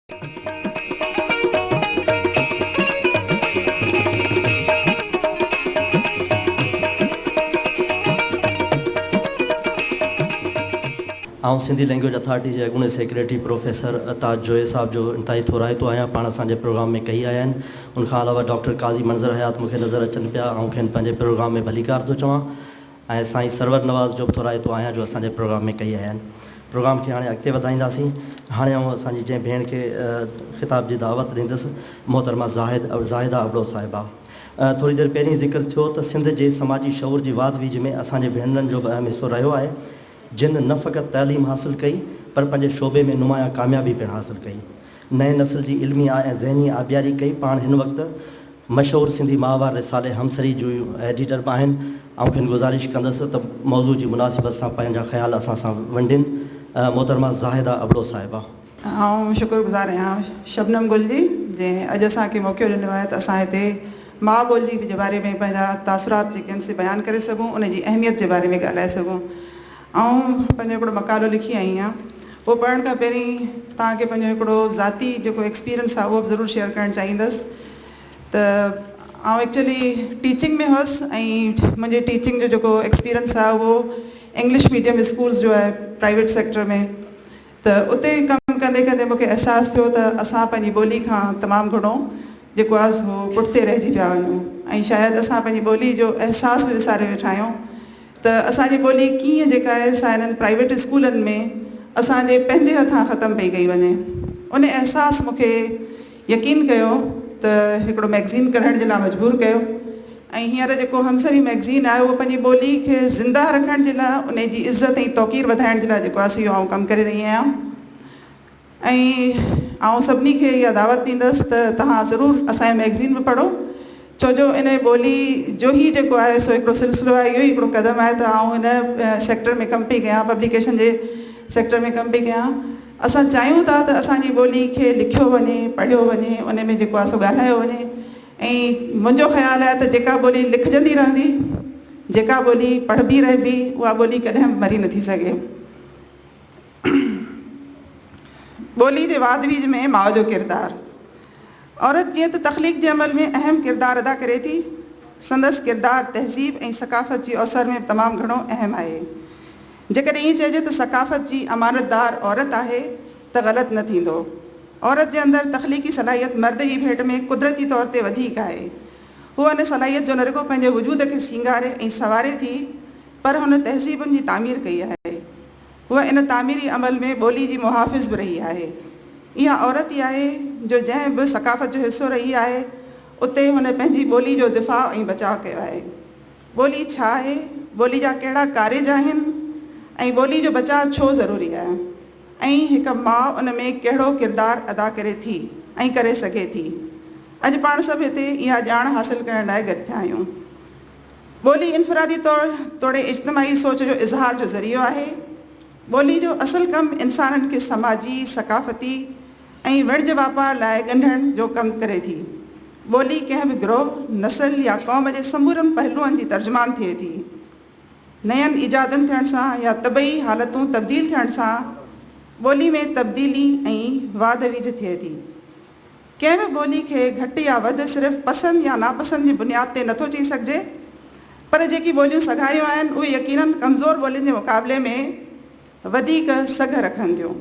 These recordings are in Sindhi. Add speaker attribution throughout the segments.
Speaker 1: آئون سنڌي لينگويج اٿارٽي جي اڳوڻي سيڪريٽري پروفيسر تاج جويي صاحب جو انتهائي ٿورائتو آهيان پاڻ اسان جي پروگرام ۾ ڪهي آيا آهن ان کان علاوه ڊاڪٽر قاضي منظر حيات مون کي نظر اچن پيا آئون کين پنهنجي پروگرام ۾ ڀليڪار ٿو چوان ۽ سائين سرور نواز جو به ٿورائتو آهيان جو اسان جي پروگرام ۾ ڪهي آيا آهن. پروگرام کي هاڻي اڳتي وڌائينداسين. هاڻي آئون اسان جي جنهن ڀيڻ کي خطاب جي دعوت ڏيندس محترمه زاهد زاهده ابڙو صاحبه. ٿوري دير پهرين ذڪر ٿيو ته سنڌ جي سماجي شعور جي واڌ ويجهه ۾ اسان جي ڀينرن جو به اهم حصو رهيو آهي جن نه فقط تعليم حاصل ڪئي پر پنهنجي شعبي ۾ نمايان ڪاميابي پڻ حاصل ڪئي. نئين نسل جي علمي ۽ ذهني آبياري ڪئي. پاڻ هن وقت مشهور سنڌي ماهوار رسالي همسري جون ايڊيٽر به آهن. آئون کين گذارش ڪندس ته موضوع جي مناسبت سان پنهنجا خيال اسان سان ونڊين. محترمه زاهده ابڙو صاحبه.
Speaker 2: آئون شڪر گذار آهيان شبنم گل جي جنهن اڄ اسان کي موقعو ڏنو آهي ته اسان هتي ماء ٻولي جي باري ۾ پنهنجا تاثرات جيڪي آهن سي بيان ڪري سگهون ان جي اهميت جي باري ۾ ڳالهائي سگهون. آئون پنهنجو هڪڙو مقالو لکي آئي آهيان اهو پڙهڻ کان پهرين توهان کي پنهنجو هڪڙو ذاتي جيڪو ايڪسپيرينس آهي اهو به ضرور شيئر ڪرڻ چاهيندس ته آئون ايڪچولي ٽيچنگ ۾ هئس ۽ منهنجي ٽيچنگ جو جيڪو ايڪسپيرينس آهي اهو انگلش ميڊيم اسڪولس جو آهي پرائيويٽ سيڪٽر ۾ ته اتي ڪم ڪندي ڪندي مون کي احساس ٿيو ته اسان پنهنجي ٻولي کان تمام گهڻو جيڪو آهي سو پٺتي رهجي پيا وڃون ۽ شايد اسان پنهنجي ٻولي جو احساس به وساري ويٺا آهيون ته اسان جي ٻولي ڪيئن جيڪا آهي سا انهن پرائيويٽ اسڪولن ۾ اسان جي پنهنجي هٿان ختم پئي ڪئي وڃي. ان احساس مون کي يقين ڪيو ته هڪڙو مئگزين ڪڍڻ جي لاء مجبور ڪيو ۽ هينئر جيڪو همسري مئگزين آهي اهو پنهنجي ٻولي کي زنده رکڻ جي لاء ان جي عزت ۽ توقير وڌائڻ جي لاء جيڪو آهي سو اهو آئون ڪم ڪري رهي آهيان. ۽ آئون سڀني کي اها دعوت ڏيندس ته توهان ضرور اسان جو مئگزين به پڙهو ڇو جو ان ٻولي جو هي جيڪو آهي سو هڪڙو سلسلو آهي اهو ئي هڪڙو قدم آهي ته آئون هن سيڪٽر ۾ ڪم پئي ڪيان پبليڪيشن جي سيڪٽر ۾ ڪم پئي ڪيان اسان چاهيون ٿا ته اسان جي ٻولي کي لکيو وڃي پڙهيو وڃي ان ۾ جيڪو آهي سو ڳالهايو وڃي ۽ منهنجو خيال آهي ته جيڪا ٻولي لکجندي رهندي جيڪا ٻولي پڙهبي رهبي اها ٻولي ڪڏهن به مري نٿي سگهي. ٻولي جي واڌ ويجهه ۾ ماء جو ڪردار. عورت جيئن ته تخليق جي عمل ۾ اهم ڪردار ادا ڪري ٿي، سندس ڪردار تهذيب ۽ ثقافت جي اوسر ۾ به تمام گهڻو اهم آهي. جيڪڏهن ائين چئجي ته ثقافت جي امانتدار عورت آهي ته غلط نه ٿيندو. عورت جي اندر تخليقي صلاحيت مرد جي ڀيٽ ۾ قدرتي طور تي وڌيڪ آهي. هوء ان صلاحيت جو نه رڳو پنهنجي وجود کي سينگاري ۽ سنواري ٿي پر هن تهذيبن جي تعمير ڪئي آهي. هوء ان تعميري عمل ۾ ٻولي جي محافظ به رهي آهي. اها عورت ئي آهي جو جنهن به ثقافت جو حصو رهي آهي، اتي هن پنهنجي ٻولي جو دفاع ۽ بچاء ڪيو آهي. ٻولي ڇا آهي؟ ٻولي جا ڪهڙا ڪارج آهن؟ ۽ ٻولي جو بچاء ڇو ضروري آهي؟ ۽ هڪ ماء ان ۾ ڪهڙو ڪردار ادا ڪري ٿي ۽ ڪري سگهي ٿي؟ اڄ پاڻ سڀ هتي اها ڄاڻ حاصل ڪرڻ لاء گڏ ٿيا آهيون. ٻولي انفرادي طور توڙي اجتماعي سوچ جو اظهار جو ذريعو آهي. ٻولي جو اصل ڪم انسانن کي سماجي، ثقافتي ۽ وڻج واپار لاء ڳنڍڻ جو ڪم ڪري ٿي. ٻولي ڪنهن به گروهه، نسل يا قوم جي سمورن پهلوئن جي ترجمان ٿئي ٿي. نين ايجادن ٿيڻ سان يا طبعي حالتون تبديل ٿيڻ سان ٻولي ۾ تبديلي ۽ واڌ ويجهه ٿئي ٿي. ڪنهن به ٻولي کي گهٽ يا وڌ صرف پسند يا ناپسند جي بنياد تي نٿو چئي سگهجي، پر جيڪي ٻوليون سگهاريون آهن، اهي يقيناً ڪمزور ٻولين جي مقابلي ۾ وڌيڪ سگهه رکن ٿيون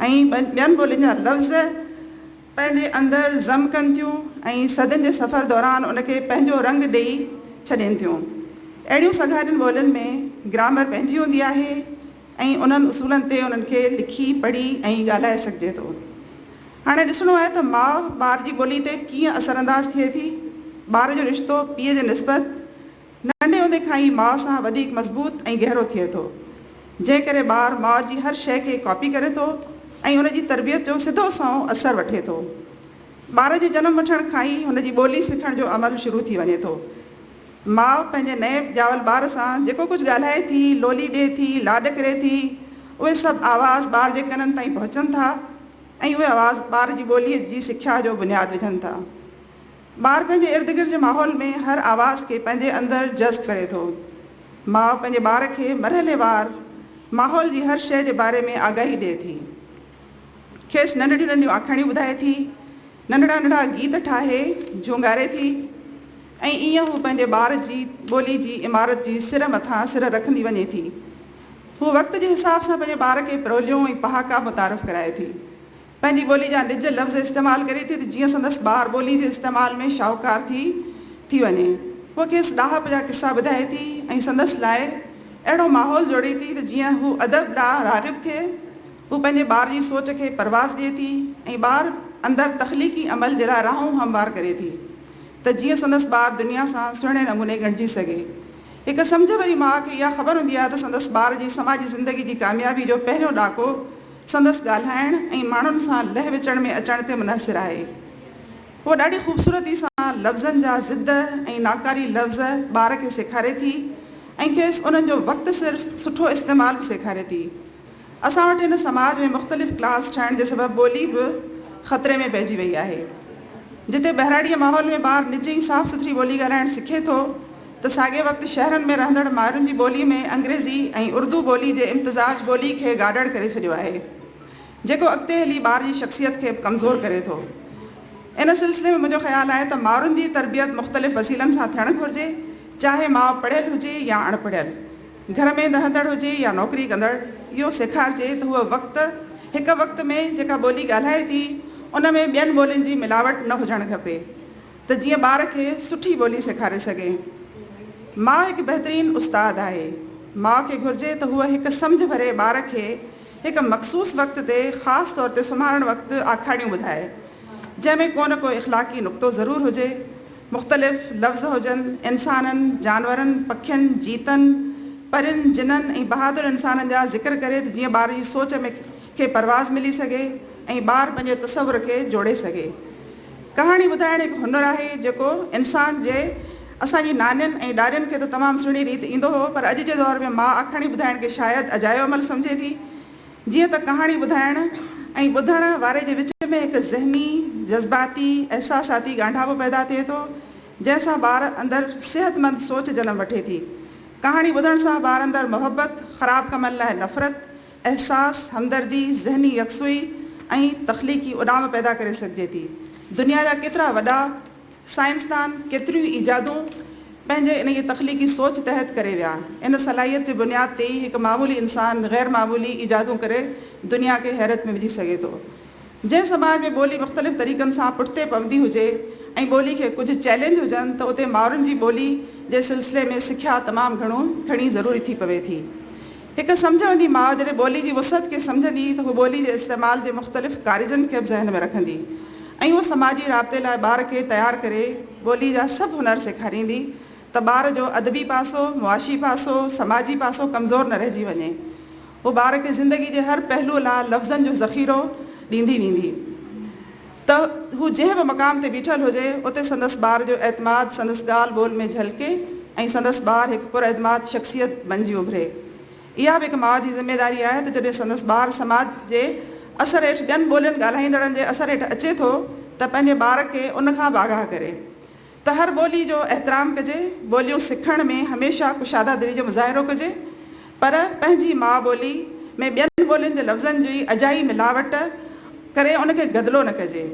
Speaker 2: ۽ ٻين ٻولين جا لفظ پنهنجي اندر ضم ڪن ٿيون ۽ صدين جي سفر دوران ان کي پنهنجو رنگ ڏيئي ڇڏين ٿيون. اهڙيون سگهارين ٻولين ۾ گرامر پنهنجي هوندي آهي ۽ انهن اصولن تي انهن کي لکي، پڙهي ۽ ڳالهائي سگهجي ٿو. هاڻي ڏسڻو آهي ته ماء ٻار جي ٻولي تي ڪيئن اثرانداز ٿئي ٿي. ٻار جو رشتو پيء جي نسبت ننڍي هوندي کان ئي ماء سان وڌيڪ مضبوط ۽ گهرو ٿئي ٿو. جنهن ڪري ٻار ماء جي هر شيء کي ڪاپي ڪري ٿو ۽ ان جي تربيت جو سڌو سنئون اثر وٺي ٿو. ٻار جي جنم وٺڻ کان ئي هن جي ٻولي سکڻ جو عمل شروع ٿي وڃي ٿو. ماء پنهنجي نئين ڄاول ٻار سان جيڪو ڪجهه ڳالهائي ٿي، لولي ڏئي ٿي، لاڏ ڪري ٿي، اهي سڀ آواز ٻار جي ڪنن تائين پهچن ٿا ۽ اهي آواز ٻار جي ٻوليء جي سکيا جو بنياد وجهن ٿا. ٻار پنهنجي اردگرد جي ماحول ۾ هر آواز کي پنهنجي اندر جذب ڪري ٿو. ماء پنهنجي ٻار کي مرحليوار ماحول جي هر شيء جي باري ۾ آگاهي ڏئي ٿي. کيس ننڍڙيون ننڍڙيون آکاڻيون ٻڌائي ٿي، ننڍڙا ننڍڙا گيت ٺاهي جهونگاري ٿي ۽ ائين هو پنهنجي ٻار جي ٻولي جي عمارت جي سر مٿان سر رکندي وڃي ٿي. هوء وقت جي حساب سان پنهنجي ٻار کي پروليون ۽ پهاڪا متعارف ڪرائي ٿي. پنهنجي ٻولي جا نج لفظ استعمال ڪري ٿي ته جيئن سندس ٻار ٻولي جي استعمال ۾ شاهوڪار ٿي ٿي وڃي. هوء کيس ڏاهپ جا قصا ٻڌائي ٿي ۽ سندس لاء اهڙو ماحول جوڙي ٿي ته جيئن هو ادب ڏانهن راغب ٿئي. هوء پنهنجي ٻار جي سوچ کي پرواز ڏئي ٿي ۽ ٻار اندر تخليقي عمل جي لاء راهون هموار ڪري ٿي ته جيئن سندس ٻار دنيا سان سهڻي نموني ڳنڍجي سگهي. هڪ سمجهه ڀري ماء کي اها خبر هوندي آهي ته سندس ٻار جي سماجي زندگي جي ڪاميابي جو پهريون ڏاڪو سندس ڳالهائڻ ۽ ماڻهن سان لهه وچڙ ۾ اچڻ تي منحصر آهي. هوء ڏاڍي خوبصورتي سان لفظن جا ضد ۽ ناڪاري لفظ ٻار کي سيکاري ٿي ۽ کيس انهن جو وقت سر سٺو استعمال به سيکاري ٿي. اسان وٽ هن سماج ۾ مختلف ڪلاس ٺهڻ جي سبب ٻولي به خطري ۾ پئجي وئي آهي. جتي ٻهراڙيء ماحول ۾ ٻار نج ۽ صاف سٿري ٻولي ڳالهائڻ سکي ٿو ته ساڳئي وقت شهرن ۾ رهندڙ مائرن جي ٻولي ۾ انگريزي ۽ اردو ٻولي جي امتزاج ٻولي کي گاڏڙ ڪري ڇڏيو آهي جيڪو اڳتي هلي ٻار جي شخصيت کي به ڪمزور ڪري ٿو. ان سلسلي ۾ منهنجو خيال آهي ته مائرن جي تربيت مختلف وسيلن سان ٿيڻ گهرجي چاهي ماء پڙهيل هجي يا اڻپڙهيل. گهر ۾ رهندڙ هجي يا نوڪري ڪندڙ، اهو سيکارجي ته هوء وقت هڪ وقت ۾ جيڪا ٻولي ڳالهائي ٿي، ان ۾ ٻين ٻولين جي ملاوٽ نه هجڻ کپي ته جيئن ٻار کي سٺي ٻولي سيکاري سگهي. ماء هڪ بهترين استاد آهي. ماء کي گهرجي ته هوء هڪ سمجهه ڀري ٻار کي هڪ مخصوص وقت تي خاص طور تي سمهارڻ وقت آکاڻيون ٻڌائي، جنهن ۾ ڪو نه ڪو اخلاقي نقطو ضرور هجي. مختلف لفظ هجن، انسانن، جانورن، پکين، جيتن، پرين، جنن ۽ بهادر انسانن جا ذڪر ڪري ته جيئن ٻار جي سوچ ۾ کي پرواز ملي سگهي ۽ ٻار پنهنجي تصور کي جوڙي سگهي. ڪهاڻي ٻڌائڻ هڪ هنر آهي جيڪو انسان جي اسان جي نانين ۽ ڏاڏين کي ته تمام سهڻي ريت ايندو هو پر اڄ جي دور ۾ ماء آکاڻي ٻڌائڻ کي شايد اجايو عمل سمجهي ٿي جيئن ته ڪهاڻي ٻڌائڻ ۽ ٻڌڻ واري جي وچ ۾ هڪ ذهني، جذباتي، احساساتي ڳانڍاپو پيدا ٿئي ٿو، جنهن سان ٻار اندر صحتمند سوچ جنم وٺي ٿي. ڪهاڻي ٻڌڻ سان ٻار اندر محبت، خراب ڪمن لاء نفرت، احساس، همدردي، ذهني يڪسوئي ۽ تخليقي اڏام پيدا ڪري سگهجي ٿي. دنيا جا ڪيترا وڏا. سائنسدان ڪيتريون ئي ايجادون پنهنجي انهيء تخليقي سوچ تحت ڪري ويا. ان صلاحيت جي بنياد تي ئي هڪ معمولي انسان غير معمولي ايجادون ڪري دنيا کي حيرت ۾ وجهي سگهي ٿو. جنهن سماج ۾ ٻولي مختلف طريقن سان پٺتي پوندي هجي ۽ ٻولي کي ڪجهه چئلينج هجن ته اتي مائرن جي ٻولي جي سلسلي ۾ سکيا تمام گهڻو گهڻي ضروري ٿي پوي ٿي. هڪ سمجهه وندي ماء جڏهن ٻولي جي وسعت کي سمجهندي ته هوء ٻولي جي استعمال جي مختلف ڪارجن کي به ذهن ۾ رکندي ۽ اهو سماجي رابطي لاء ٻار کي تيار ڪري ٻولي جا سڀ هنر سيکاريندي ته ٻار جو ادبي پاسو، معاشي پاسو، سماجي پاسو ڪمزور نه رهجي وڃي. هوء ٻار کي زندگي جي هر پهلوء لاء لفظن جو ذخيرو ڏيندي ويندي ته هو جنهن به مقام تي بيٺل هجي اتي سندس ٻار جو اعتماد سندس ڳالهه ٻولهه ۾ جهلڪي ۽ سندس ٻار هڪ پراعتماد شخصيت بنجي اڀري. اها به هڪ ماء جي ذميواري آهي ته جڏهن سندس ٻار سماج جي اثر هيٺ ٻين ٻولين ڳالهائيندڙن جي اثر هيٺ اچي ٿو ته پنهنجي ٻار کي ان کان به آگاهه ڪري ته هر ٻولي جو احترام ڪجي، ٻوليون سکڻ ۾ هميشه ڪشاده دلي جو مظاهرو ڪجي پر پنهنجي ماء ٻولي ۾ ٻين ٻولين جي لفظن جي اجائي ملاوٽ ڪري ان کي گدلو نه ڪجي.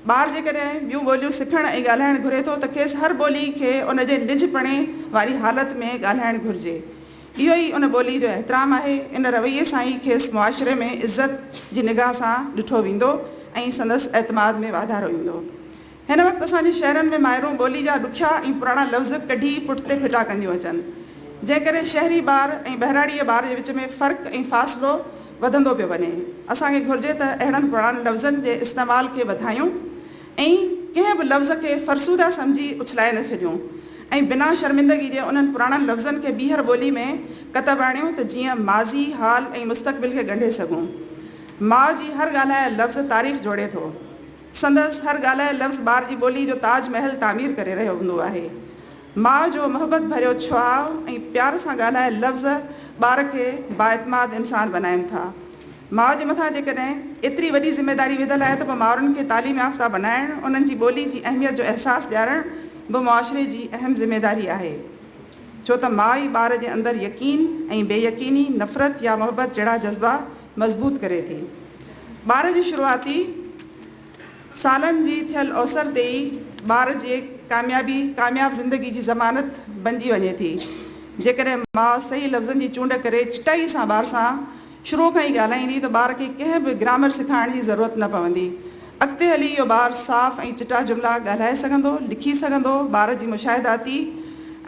Speaker 2: ٻار جيڪڏهن ٻيون ٻوليون سکڻ ۽ ڳالهائڻ گهري ٿو ته کيس هر ٻولي کي ان جي نجپڻي واري حالت ۾ ڳالهائڻ گهرجي. اهو ئي ان ٻولي جو احترام آهي. ان رويي سان ئي کيس معاشري ۾ عزت جي نگاهه سان ڏٺو ويندو ۽ سندس اعتماد ۾ واڌارو ايندو. هن وقت اسان جي شهرن ۾ مائرون ٻولي جا ڏکيا ۽ پراڻا لفظ ڪڍي پٺتي ڦٽا ڪنديون اچن، جنهن ڪري شهري ٻار ۽ ٻهراڙيء ٻار جي وچ ۾ فرق ۽ فاصلو وڌندو پيو وڃي. اسان کي گهرجي ته اهڙن پراڻن لفظن جي استعمال کي وڌايون ۽ ڪنهن به لفظ کي فرسوده سمجهي اڇلائي نه ڇڏيون ۽ بنا شرمندگي جي انهن پراڻن لفظن کي ٻيهر ٻولي ۾ ڪتب آڻيون ته جيئن ماضي، حال ۽ مستقبل کي ڳنڍي سگهون. ماء جي هر ڳالهايل لفظ تاريخ جوڙي ٿو. سندس هر ڳالهايل لفظ ٻار جي ٻولي جو تاج محل تعمير ڪري رهيو هوندو آهي. ماء جو محبت ڀريو ڇهاء ۽ پيار سان ڳالهايل لفظ ٻار کي بااعتماد انسان بنائين ٿا. ماء جي مٿان جيڪڏهن ايتري وڏي ذميداري وڌل آهي ته پوء مائرن کي تعليم يافته بنائڻ، انهن جي ٻولي جي اهميت جو احساس ڏيارڻ به معاشري جي اهم ذميداري آهي. ڇو ته ماء ئي ٻار جي اندر يقين ۽ بي يقيني، نفرت يا محبت جهڙا جذبا مضبوط ڪري ٿي. ٻار جي شروعاتي سالن جي ٿيل اوسر تي ئي ٻار جي ڪاميابي ڪامياب زندگي جي ضمانت بنجي وڃي ٿي. جيڪڏهن ماء صحيح لفظن جي چونڊ ڪري چٽائي سان ٻار سان شروع کان ئي ڳالهائيندي ته ٻار کي ڪنهن به گرامر سکائڻ جي ضرورت نه پوندي. اڳتي هلي اهو ٻار صاف ۽ چٽا جملا ڳالهائي سگهندو، لکي سگهندو. ٻار جي مشاهداتي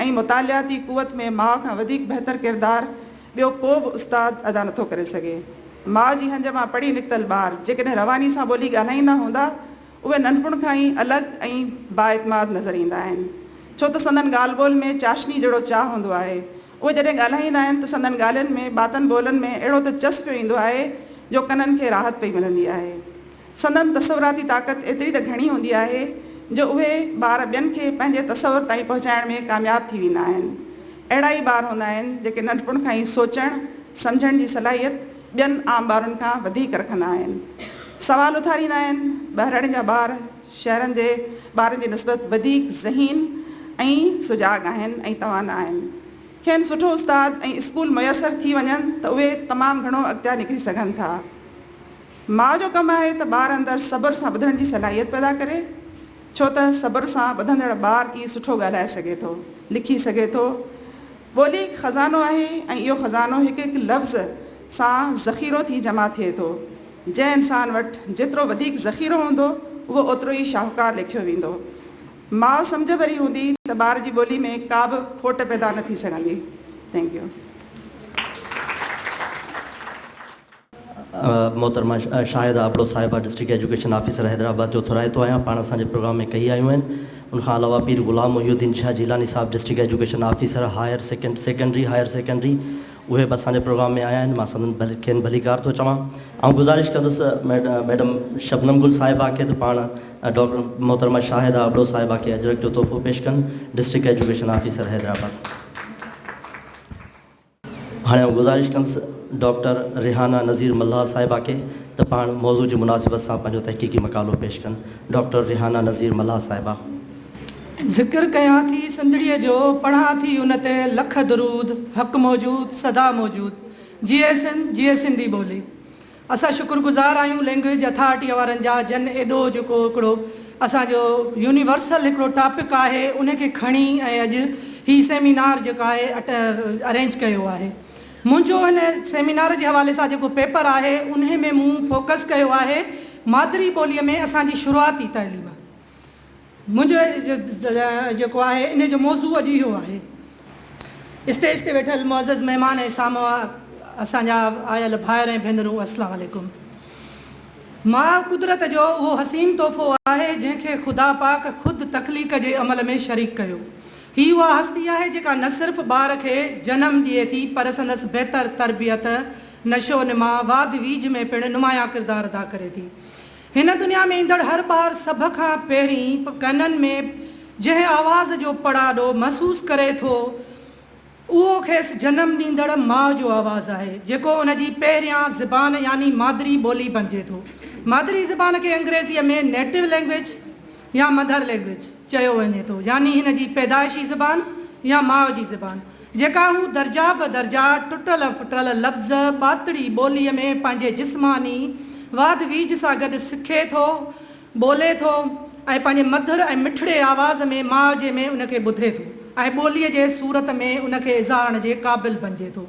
Speaker 2: ۽ مطالعاتي قوت ۾ ماء کان وڌيڪ بهتر ڪردار ٻيو ڪو به استاد ادا نٿو ڪري سگهي. ماء جي هنج مان پڙهي نڪتل ٻار جيڪڏهن رواني سان ٻولي ڳالهائيندا هوندا، اهي ننڍپڻ کان ئي الڳ ۽ بااعتماد نظر ايندا آهن. ڇو ته سندن ڳالهه ٻولهه ۾ چاشني جهڙو چاهه هوندو آهي. اهي جڏهن ڳالهائيندا آهن ته سندن ڳالهين ۾ ٻاتن ٻولن ۾ اهڙو ته چس پيو ايندو آهي جو ڪنن کي راحت پئي ملندي آهي. سندن تصوراتي طاقت ايتري ته گهڻي هوندي آهي جو اهي ٻار ٻين کي پنهنجي تصور تائين پهچائڻ ۾ ڪامياب ٿي ويندا آهن. اهڙا ئي ٻار هوندا آهن جيڪي ننڍپڻ کان ئي سوچڻ، سمجهڻ جي صلاحيت ٻين عام ٻارن کان وڌيڪ رکندا آهن. سوال اٿاريندا آهن. ٻهراڙين جا ٻار شهرن جي ٻارن جي نسبت وڌيڪ ذهين ۽ سجاڳ آهن ۽ توانا آهن. کين سٺو استاد ۽ اسڪول ميسر ٿي وڃن ته اهي تمام گهڻو اڳتيا نڪري سگهن ٿا. ماء جو ڪم آهي ته ٻار اندر صبر سان ٻڌڻ جي صلاحيت پيدا ڪري، ڇو ته صبر سان ٻڌندڙ ٻار ئي سٺو ڳالهائي سگهي ٿو، لکي سگهي ٿو. ٻولي هڪ خزانو آهي ۽ اهو خزانو هڪ هڪ لفظ سان ذخيرو ٿي جمع ٿئي ٿو. جنهن انسان وٽ جيترو وڌيڪ ذخيرو هوندو، اهو اوترو ئي شاهوڪار ليکيو ويندو. ماء سمجهه ڀري هوندي ته ٻار جي ٻولي ۾ ڪا به کوٽ پيدا نه ٿي سگهندي. Thank you.
Speaker 1: محترمه شاهده ابڙو صاحبه ڊسٽرڪٽ ايجوڪيشن آفيسر حيدرآباد جو ٿورائتو آهيان پاڻ اسان جي پروگرام ۾ ڪهي آيون آهن ان کان علاوه پير غلام محي الدين شاهه جيلاني صاحب district education officer higher second secondary higher secondary اهي به اسان جي پروگرام ۾ آيا آهن مان سندن کين ڀليڪار ٿو چوان آئون گذارش ڪندس ميڊم شبنم گل صاحبه کي ته پاڻ ڊاڪٽر محترمه شاهده ابڙو صاحبه کي اجرڪ جو تحفو پيش ڪن ڊسٽرڪٽ ايجوڪيشن آفيسر حيدرآباد. هاڻي آئون گذارش ڪندس ڊاڪٽر ريحانه نذير ملاح صاحبه کي ته پاڻ موضوع جي مناسبت سان پنهنجو تحقيقي مقالو پيش ڪن. ڊاڪٽر ريحانه نذير ملاح صاحبه.
Speaker 3: ذڪر ڪيان ٿي سنڌڙيء جو، پڙهان ٿي ان تي لک درود، حق موجود، سدا موجود. جيئي سنڌ، جيئي سنڌي ٻولي. اسان شڪر گذار آهيون لينگويج اٿارٽيء وارن جا جن ايڏو جيڪو هڪڙو اسان جو يونيورسل هڪڙو ٽاپڪ آهي ان کي کڻي ۽ اڄ هي سيمينار جيڪو آهي ارينج ڪيو آهي. منهنجو هن سيمينار جي حوالي سان جيڪو پيپر آهي انهي ۾ مون فوڪس ڪيو آهي مادري ٻوليء ۾ اسان جي شروعاتي تعليم. منهنجو جيڪو آهي انهي جو موضوع اڄ اهو آهي. اسٽيج تي ويٺل معزز مهمان ۽ سامهون اسان جا آيل ڀائر ۽ ڀينرون السلام عليڪم. ماء قدرت جو اهو حسين تحفو آهي جنهن کي خدا پاڪ خود تخليق جي عمل ۾ شريڪ ڪيو. هي اها هستي آهي جيڪا نه صرف ٻار کي جنم ڏئي ٿي پر سندس بهتر تربيت، نشو نما، واڌ ويجهه ۾ پڻ نمايان ڪردار ادا ڪري ٿي. هن دنيا ۾ ايندڙ هر ٻار سڀ کان پهرين ڪنن ۾ جنهن آواز جو پڙاڏو محسوس ڪري ٿو، اهو کيس جنم ڏيندڙ ماء جو آواز آهي، جيڪو ان جي پهريان زبان يعني مادري ٻولي بنجي ٿو. مادري زبان کي انگريزيء ۾ Native Language يا Mother Language چيو وڃي ٿو، يعني هن جي پيدائشي زبان يا ماء جي زبان، جيڪا هو درجا به درجا ٽٽل ڦٽل لفظ ٻاتڙي ٻوليء ۾ پنهنجي جسماني واڌ ويجهه سان گڏ سکي ٿو، ٻولي ٿو ۽ پنهنجي مڌر ۽ مٺڙي آواز ۾ ماء جي ۾ ان کي ٻڌي ٿو ۽ ٻوليء جي صورت ۾ ان کي اظهارڻ جي قابل بنجي ٿو.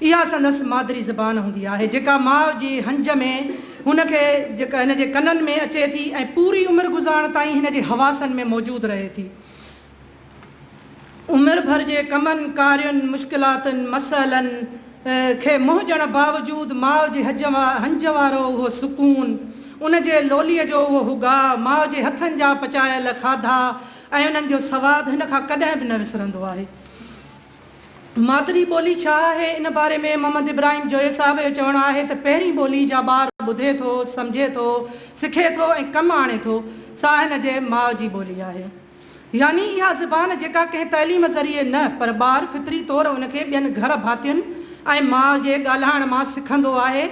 Speaker 3: اها سندس مادري زبان هوندي آهي، جيڪا ماء جي هنج ۾ هن کي جيڪا هن جي ڪنن ۾ اچي ٿي ۽ پوري عمر گذارڻ تائين هن جي حواسن ۾ موجود رهي ٿي. عمر ڀر جي ڪمن ڪارين، مشڪلاتن، مسئلن کي منهن ڏيڻ باوجود ماء جي هنج وارو اهو سڪون، ان جي لوليء جو اهو هڳاء، ماء جي هٿن جا پچايل کاڌا ۽ انهن جو سواد هن کان ڪڏهن به نه وسرندو آهي. مادري ٻولي ڇا آهي؟ ان باري ۾ محمد ابراهيم جويي صاحب جو چوڻ آهي ته پهرين ٻولي جا ٻار ٻڌي ٿو، سمجهي ٿو، سکي ٿو ۽ ڪم آڻي ٿو، سا هن جي ماء جي ٻولي آهي. يعني اها زبان جيڪا ڪنهن تعليم ذريعي نه پر ٻار فطري طور ان کي ٻين گهر ڀاتين ۽ ماء جي ڳالهائڻ مان سکندو آهي.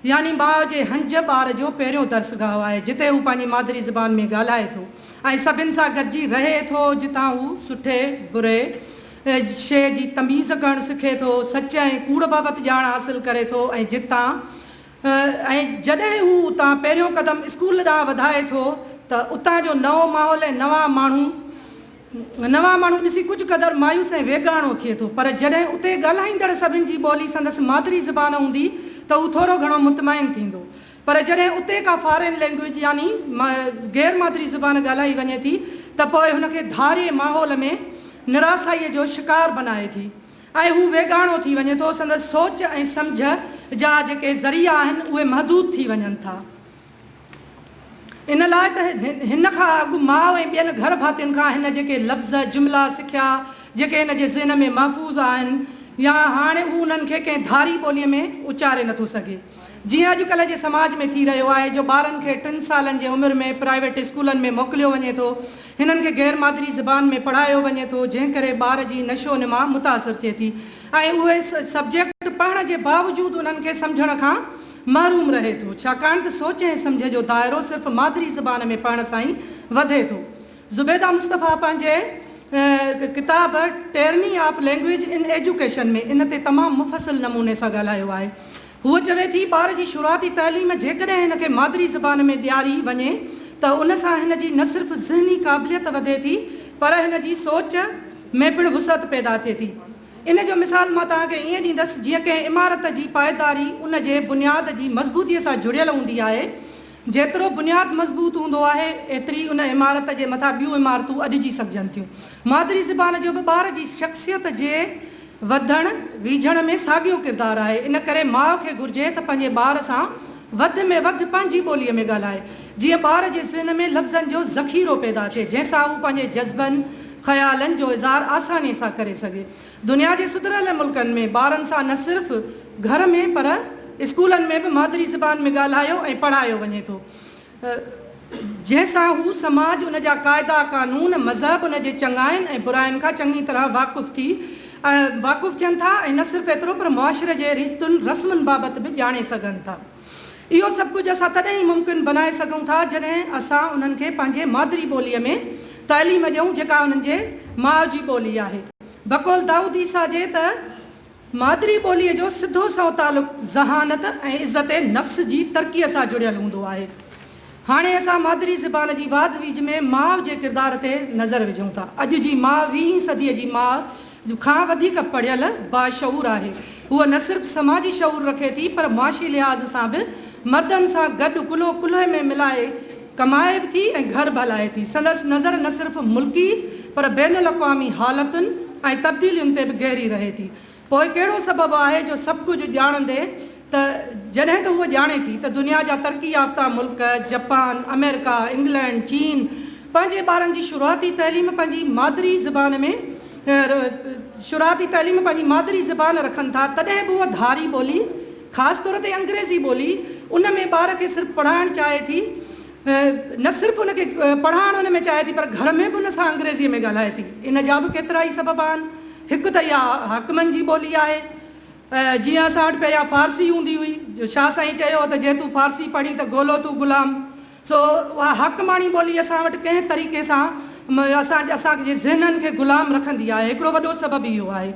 Speaker 3: يعني ماء جي هنج ٻار جو پهريون درسگاهه آهي جتي هو پنهنجي مادري زبان ۾ ڳالهائي ٿو ۽ سڀن سان گڏجي رهي ٿو جتان هو سٺي بري شيء جي تميز ڪرڻ سکي ٿو، سچ ۽ ڪوڙ بابت ڄاڻ حاصل ڪري ٿو ۽ جتان ۽ جڏهن هو اتان پهريون قدم اسڪول ڏانهن وڌائي ٿو ته اتان جو نئون ماحول ۽ نوان ماڻهو نوان ماڻهو ڏسي ڪجهه قدر مايوس ۽ ويڳاڻو ٿئي ٿو پر جڏهن اتي ڳالهائيندڙ سڀن جي ٻولي سندس مادري زبان هوندي ته هو ٿورو گهڻو مطمئن ٿيندو پر جڏهن اتي ڪا فارين لينگويج يعني غير مادري زبان ڳالهائي وڃي ٿي ته پوء هن کي ڌارئي ماحول ۾ نراسائيء جو شڪار بنائي ٿي ۽ هو ويڳاڻو ٿي وڃي ٿو، سندس سوچ ۽ سمجهه جا جيڪي ذريعا آهن اهي محدود ٿي وڃن ٿا. ان لاء ته هن کان اڳ ماء ۽ ٻين گهر ڀاتين کان هن جيڪي لفظ، جملا سکيا، جيڪي هن جي ذهن ۾ محفوظ آهن يا هاڻي هو انهن کي ڪنهن ڌاري ٻوليء ۾ اچاري نٿو سگهي. جيئن اڄڪلهه جي سماج ۾ ٿي رهيو آهي جو ٻارن کي ٽن سالن جي عمر ۾ پرائيويٽ اسڪولن ۾ موڪليو وڃي ٿو، هنن کي غير مادري زبان ۾ پڙهايو وڃي ٿو، جنهن ڪري ٻار جي نشو نما متاثر ٿئي ٿي ۽ اهي سبجيڪٽ پڙهڻ جي باوجود انهن کي سمجهڻ کان محروم رهي ٿو، ڇاڪاڻ ته سوچ ۽ سمجهه جو دائرو صرف مادري زبان ۾ پڙهڻ سان ئي وڌي ٿو. زبيده مصطفيٰ پنهنجي ڪتاب tyranny of language in education ۾ ان تي تمام مفصل نموني سان ڳالهايو آهي. هوء چوي ٿي، ٻار جي شروعاتي تعليم جيڪڏهن هن کي مادري زبان ۾ ڏياري وڃي ته ان سان هن جي نه صرف ذهني قابليت وڌي ٿي پر هن جي سوچ ۾ پڻ وسعت پيدا ٿئي ٿي. ان جو مثال مان توهان کي ائين ڏيندس جيئن ڪنهن عمارت جي پائيداري ان جي بنياد جي مضبوطيء سان جڙيل هوندي آهي. جيترو بنياد مضبوط هوندو آهي ايتري ان عمارت جي مٿان ٻيون عمارتون اڏجي سگهجن ٿيون. مادري زبان جو به ٻار جي شخصيت جي وڌڻ ويجهڻ ۾ ساڳيو ڪردار آهي، ان ڪري ماء کي گهرجي ته پنهنجي ٻار سان وڌ ۾ وڌ پنهنجي ٻوليء ۾ ڳالهائي، جيئن ٻار جي ذهن ۾ لفظن جو ذخيرو پيدا ٿئي، جنهن سان هو پنهنجي جذبن، خيالن جو اظهار آسانيء سان ڪري سگهي. دنيا جي سڌريل ملڪن ۾ ٻارن سان نه صرف گهر ۾ پر اسڪولن ۾ به مادري زبان ۾ ڳالهايو ۽ پڙهايو وڃي ٿو. جنهن سان هو سماج، ان جا قاعدا قانون، مذهب، ان جي چڱاين ۽ براين کان چڱي طرح واقف ٿي واقف ٿين ٿا ۽ نه صرف ايترو پر معاشري جي ريتن رسمن بابت به ڄاڻي سگهن ٿا. اهو سڀ ڪجهه اسان تڏهن ئي ممڪن بنائي سگهون ٿا جڏهن اسان انهن کي پنهنجي مادري ٻوليء ۾ تعليم ڏيون جيڪا انهن جي ماء جي ٻولي آهي. بقول دائود عيسيٰ جي ته. مادري ٻوليء جو سڌو سنئون تعلق ذهانت ۽ عزت نفس جي ترقيء سان جڙيل هوندو آهي. هاڻي اسان مادري زبان جي واڌ ويجهه ۾ ماء جي ڪردار تي نظر وجهون ٿا. اڄ جي ماء ويهين صديء جي ماء کان وڌيڪ پڙهيل، باشعور آهي. هوء نه صرف سماجي شعور رکي ٿي پر معاشي لحاظ سان به مردن سان گڏ ڪلهو ڪلهي ۾ ملائي ڪمائي به ٿي ۽ گهر به هلائي ٿي. سندس نظر نه صرف ملڪي پر بين الاقوامي حالتن ۽ تبديلين تي به گهري رهي ٿي. پوء ڪهڙو سبب آهي جو سڀ ڪجهه ڄاڻندي ته جڏهن ته هوء ڄاڻي ٿي ته دنيا جا ترقي يافته ملڪ جپان، آمريڪا، انگلينڊ، چين پنهنجي ٻارن جي شروعاتي تعليم پنهنجي مادري زبان ۾ شروعاتي تعليم پنهنجي مادري زبان رکن ٿا تڏهن به هوء ڌاري ٻولي خاص طور تي انگريزي ٻولي ان ۾ ٻار کي صرف پڙهائڻ چاهي ٿي نه صرف ان کي پڙهائڻ ان ۾ چاهي ٿي پر گهر ۾ به ان سان انگريزيء ۾ ڳالهائي ٿي. ان جا به ڪيترائي سبب آهن. هڪ ته اها حاڪمن جي ٻولي آهي. جيئن اسان وٽ پهريان فارسي هوندي هئي جو شاهه سائين چيو هو ته جي تون فارسي پڙهين ته گولو تون غلام. سو اها حاڪماڻي ٻولي اسان وٽ ڪنهن طريقي سان اسان اسان جي ذهنن کي غلام رکندي آهي. هڪڙو وڏو سبب اهو آهي.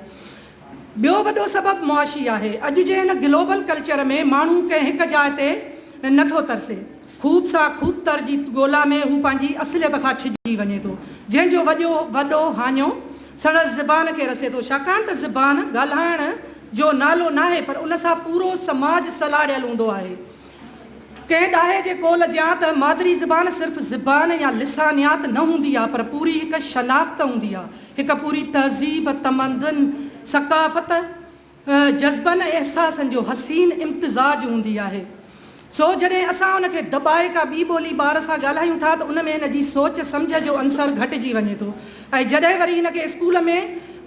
Speaker 3: ٻيو وڏو سبب معاشي آهي. اڄ جي هن گلوبل ڪلچر ۾ ماڻهو ڪنهن هڪ جاء تي نه ٿو ترسي. خوب سان خوب تر جي ڳولا ۾ هو پنهنجي اصليت کان ڇڄي وڃي ٿو، جنهن جو وڏو وڏو هاڃو سندس زبان کي رسي ٿو. ڇاڪاڻ ته زبان ڳالهائڻ جو نالو ناهي پر ان سان پورو سماج سلهاڙيل هوندو آهي. ڪنهن ڏاهي جي قول جيان ته مادري زبان صرف زبان يا لسانيات نه هوندي آ پر پوري هڪ شناخت هوندي آ، هڪ پوري تهذيب، تمدن، ثقافت، جذبن ۽ احساسن جو حسين امتزاج هوندي آهي. سو جڏهن اسان ان کي دٻائي ڪا ٻي ٻولي ٻار سان ڳالهايون ٿا ته ان ۾ هن جي سوچ سمجهه جو عنصر گهٽجي وڃي ٿو ۽ جڏهن وري هن کي اسڪول ۾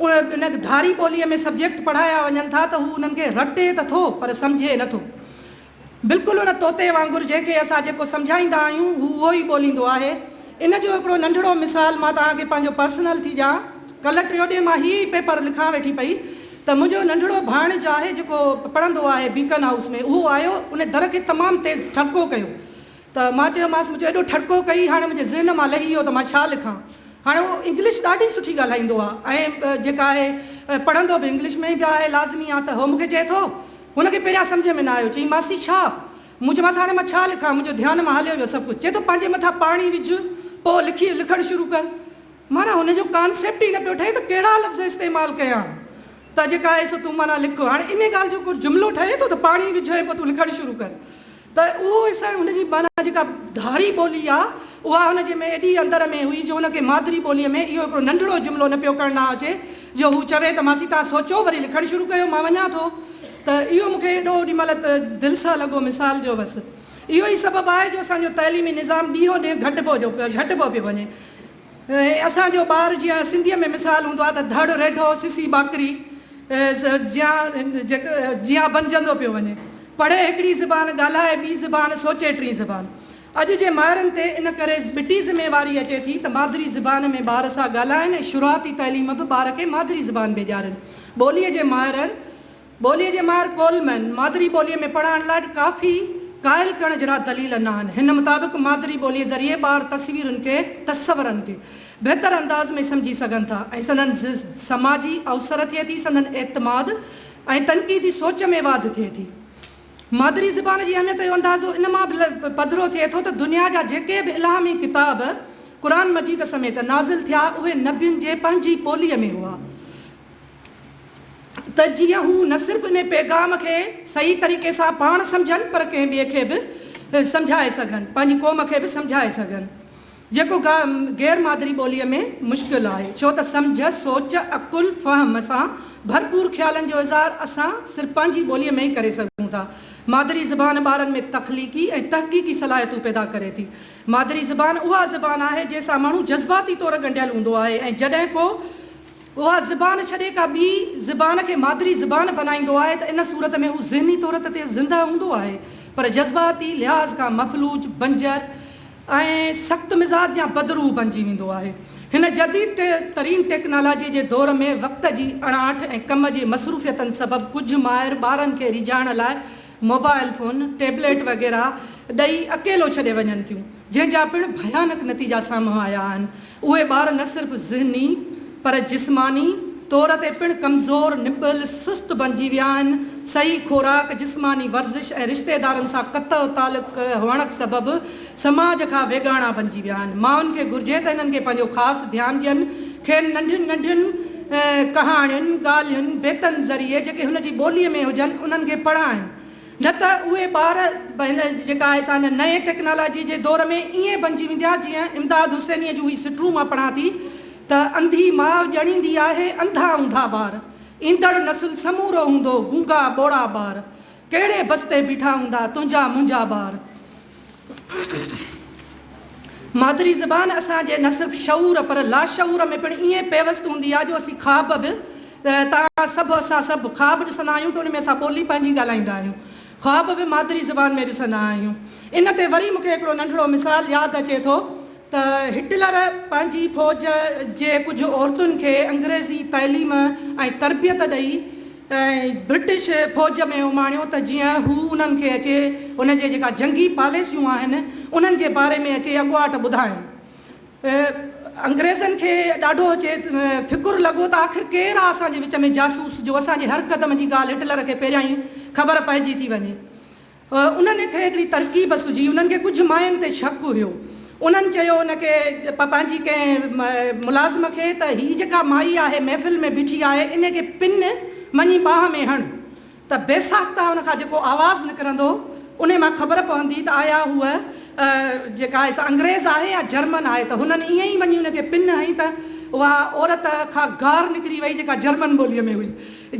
Speaker 3: ان ڌاري ٻوليء ۾ سبجيڪٽ پڙهايا وڃن ٿا ته هو انهن کي رٽي ته ٿو پر سمجهي نه ٿو. بلڪل ان طوطي وانگر جنهن کي اسان جيڪو سمجهائيندا آهيون هو اهو ئي ٻوليندو آهي. ان جو هڪڙو ننڍڙو مثال مان توهان کي پنهنجو پرسنل ٿي ڏيان. ڪلهه ٽيون ڏينهن مان هي ئي پيپر لکان ويٺي پئي ته منهنجو ننڍڙو ڀاڻيج آهي جيڪو پڙهندو آهي بيڪن هائوس ۾ اهو آيو ان در کي تمام تيز ٺڙڪو ڪيو ته مان چيومانس مون چيو ايڏو ٺڙڪو ڪئي هاڻي منهنجي ذهن مان لهي ويو ته مان ڇا لکان. هاڻي اهو انگلش ڏاڍي سٺي ڳالهائيندو آهي ۽ جيڪا آهي پڙهندو به انگلش ۾ ئي به آهي لازمي آهي ته هو مون کي چئي ٿو هن کي پهريان سمجهه ۾ نه آيو، چيائين ماسي ڇا؟ مون چيومانس هاڻي مان ڇا لکان، منهنجو ڌيان مان هليو ويو سڀ ڪجهه. چئي ٿو پنهنجي مٿان پاڻي وجهه، پوء لکي لکڻ شروع ڪر. معنيٰ هن جو ڪانسيپٽ ئي نه پيو ٺهي ته ڪهڙا لفظ استعمال ڪيان ته جيڪا آهي سو تون معنيٰ لک. هاڻي انهي ڳالهه جو ڪو جملو ٺهي ٿو ته پاڻي وجهه ۽ پوء تون لکڻ شروع ڪر. ته اهو حصو هن جي معنيٰ جيڪا ڌاري ٻولي آ اها هن جي ۾ ايڏي اندر ۾ هئي جو هن کي مادري ٻوليء ۾ اهو هڪڙو ننڍڙو جملو نه پيو ڪرڻ نه اچي جو هو چوي ته ماسي توهان سوچو وري لکڻ شروع ڪيو مان وڃان ٿو ته اهو مون کي ايڏو اوڏي مهل دل سان لڳو مثال جو بس اهو ئي سبب آهي جو اسان جو تعليمي نظام ڏينهون ڏينهن گهٽبو جو گهٽبو پيو وڃي ۽ اسان جو ٻار جيئن سنڌيء ۾ مثال هوندو آهي ته ڌڙ ريڍو سسي ٻاڪري جيان جيان بنجندو پيو وڃي. پڙهي هڪڙي زبان، ڳالهائي ٻي زبان، سوچي ٽين زبان. اڄ جي مائرن تي ان ڪري ٻٽي ذميواري اچي ٿي ته مادري زبان ۾ ٻار سان ڳالهائن ۽ شروعاتي تعليم به ٻار کي مادري زبان ۾ ڏيارين. ٻوليء جي ماهرن ٻوليء جي ماهر ڪولمن، مادري ٻوليء ۾ پڙهائڻ لاء ڪافي قائل ڪرڻ جهڙا دليل نه آهن. هن مطابق مادري ٻوليء ذريعي ٻار تصويرن کي، تصورن کي، بهتر انداز ۾ سمجهي سگهن ٿا ۽ سندن سماجي اوسر ٿئي ٿي، سندن اعتماد ۽ تنقيدي سوچ ۾ واڌ ٿئي ٿي. مادري زبان جي اهميت جو اندازو ان مان به پڌرو ٿئي ٿو ته دنيا جا جيڪي به الهامي ڪتاب قرآن مجيد سميت نازل ٿيا، اهي نبين جي پنهنجي ٻوليء ۾ هئا. ته جيئن هو نه صرف انهي پيغام کي صحيح طريقي سان پاڻ سمجهن پر ڪنهن ٻئي کي به سمجهائي سگهن، پنهنجي قوم کي به سمجهائي سگهن، جيڪو غير مادري ٻوليء ۾ مشڪل آهي، ڇو ته سمجهه، سوچ، عقل، فهم سان ڀرپور خيالن جو اظهار اسان صرف پنهنجي ٻوليء ۾ ئي ڪري سگهون ٿا. مادري زبان ٻارن ۾ تخليقي ۽ تحقيقي صلاحيتون پيدا ڪري ٿي. مادري زبان اها زبان آهي، جنهن سان ماڻهو جذباتي طور ڳنڍيل هوندو آهي ۽ جڏهن ڪو اها زبان ڇڏي ڪا ٻي زبان کي مادري زبان بنائيندو آهي ته ان صورت ۾ هو ذهني طور ته زنده هوندو آهي پر جذباتي لحاظ کان مفلوج، بنجر ۽ سخت مزاج يا بدروح بنجي ويندو آهي. هن جديد ترين ٽيڪنالاجيء جي دور ۾ وقت جي اڻاٺ ۽ ڪم جي مصروفيتن سبب ڪجهه مائر ٻارن کي ريجهائڻ لاء موبائل فون، ٽيبليٽ وغيره ڏئي اڪيلو ڇڏي وڃن ٿيون، جنهن جا پڻ ڀيانڪ نتيجا سامهون آيا آهن. اهي ٻار نه صرف ذهني پر جسماني طور تي پڻ ڪمزور، نٻل، سست بنجي ويا آهن. صحيح خوراڪ، جسماني ورزش ۽ رشتيدارن سان قطع تعلق هئڻ سبب سماج کان ويڳاڻا بنجي ويا آهن. مائن کي گهرجي ته انهن کي پنهنجو خاص ڌيان ڏين، کين ننڍين ننڍين ڪهاڻين، ڳالهين، بيتن ذريعي جيڪي هن جي ٻوليء ۾ هجن، انهن کي پڙهائين. نه ته اهي ٻار به هن جيڪا آهي سا هن نئين ٽيڪنالاجي جي دور ۾ ائين بنجي ويندا جيئن امداد حسينيء جون هي سٽون مان پڙهان ٿي ته انڌي ماء ڄڻيندي آهي انڌا اونڌا ٻار، ايندڙ نسل سمورو هوندو گونگا ٻوڙا ٻار، ڪهڙي بس تي بيٺا هوندا تنهنجا منهنجا ٻار. مادري زبان اسان جي نه صرف شعور پر لاشعور ۾ پڻ ائين پيوست هوندي آهي جو اسين خواب به توهان سڀ اسان سڀ خواب ڏسندا آهيون ته ان ۾ اسان ٻولي پنهنجي ڳالهائيندا آهيون خواب به مادري زبان ۾ ڏسندا آهيون ان تي وري مون کي هڪڙو ننڍڙو مثال ياد اچي ٿو ته هٽلر پنهنجي فوج جي ڪجهه عورتن کي انگريزي تعليم ۽ تربيت ڏئي ۽ برٽش فوج ۾ اماڻيو ته جيئن هو انهن کي اچي ان جي جيڪا جنگي پاليسيون آهن انهن جي باري ۾ اچي اڳواٽ ٻڌائين. انگريزن کي ڏاڍو اچي فڪر لڳو ته آخر ڪير آ اسان جي وچ ۾ جاسوس جو اسان جي هر قدم جي ڳالهه هٽلر کي پهريائين خبر پئجي ٿي وڃي. انهن کي هڪڙي ترڪيب سجهي. انهن کي ڪجهه ماين تي شڪ هيو. انهن چيو ان کي پنهنجي ڪنهن ملازم کي ته هي جيڪا مائي آهي محفل ۾ بيٺي آهي ان کي پن وڃي ٻانهن ۾ هڻ ته بيساخته ان کان جيڪو آواز نڪرندو انهي مان خبر پوندي ته آيا هوء جيڪا آهي سا انگريز آهي يا جرمن آهي ته هنن ائين ئي وڃي ان کي پن هنئي ته اها عورت کان گار نڪري وئي جيڪا جرمن ٻوليء ۾ هئي.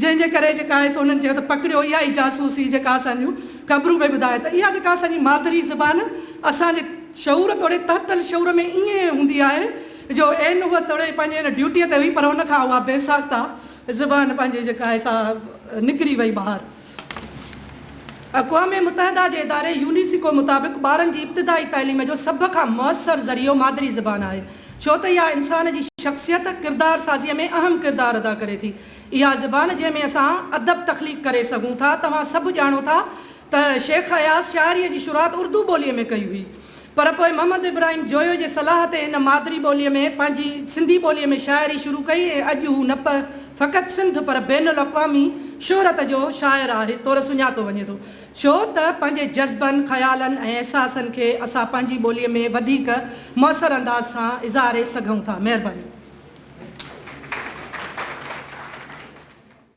Speaker 3: جنهن جي ڪري جيڪا آهي سو انهن چيو ته پڪڙيو اها ئي جاسوس هئي جيڪا اسان جون خبرون پئي ٻڌائي ته اها جيڪا اسان جي مادري زبان اسان جي شعور توڙي تحت الشعور ۾ ائين هوندي آهي جو عين هوء توڙي پنهنجي ان ڊيوٽيء تي هئي پر ان کان اها بي ساخته زبان پنهنجي جيڪا آهي سا نڪري وئي ٻاهر. اقوام متحده جي اداري يونيسڪو مطابق ٻارن جي ابتدائي تعليم جو سڀ کان مؤثر ذريعو مادري زبان آهي ڇو ته اها انسان جي شخصيت، ڪردار سازيء ۾ اهم ڪردار ادا ڪري ٿي. اها زبان جنهن ۾ اسان ادب تخليق ڪري سگهون ٿا. توهان سڀ ڄاڻو ٿا ته شيخ اياز شاعريء جي شروعات اردو ٻوليء ۾ ڪئي هئي. پر پوء محمد ابراهيم جويو جي صلاح تي هن مادري ٻوليء ۾ پنهنجي سنڌي ٻوليء ۾ شاعري شروع ڪئي ۽ اڄ هو نه فقط سنڌ پر بين الاقوامي شهرت جو شاعر آهي طور سڃاتو وڃي ٿو. ڇو ته پنهنجي جذبن، خيالن ۽ احساسن کي اسان پنهنجي ٻوليء ۾ وڌيڪ موثر انداز سان اظهاري سگهون ٿا. مهرباني.